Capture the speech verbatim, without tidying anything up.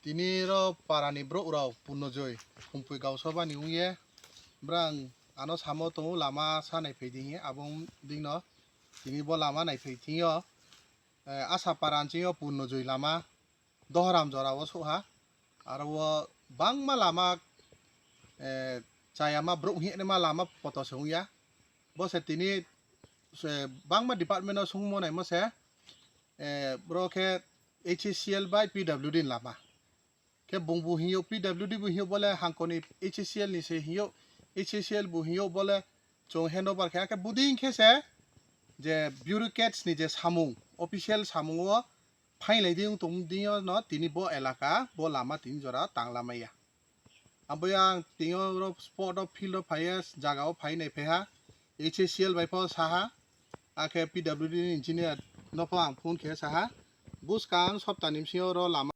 Tini ro parani borok rok Purnojoy Humpui Gausabani wngye, brang ano samo tongo lama sa naiphai di hinye, abo wng dino tini bo lama naiphai thingyo, eh, Asa para anchingyo Purnojoy lama Dohoram jora o sokha, aro o bangma lama, eh, chayama borok hinma lama poto se wngya, bo se tini se bangma department o songmo naimo se, eh, boro khe H A C L bai P W D ni lama. Khe bung bo hinyo P W D bo hinyo bole hangkoni H A C L ni se hinyo, H A C L bo hinyo bole chwng handover khe, khe buding khe se je bureaucrats ni je samung, official samung o phailai di wng tong di no tini bo elaka bo lama tini jora tanglamaya. Abo yang tini oro spot o field o phaiya jaga o phai nai phaiha H A C L bai pho saha, akhe P W D ni engineer no pho ang phone khe saha, buskang sopta ni bisingo oro lama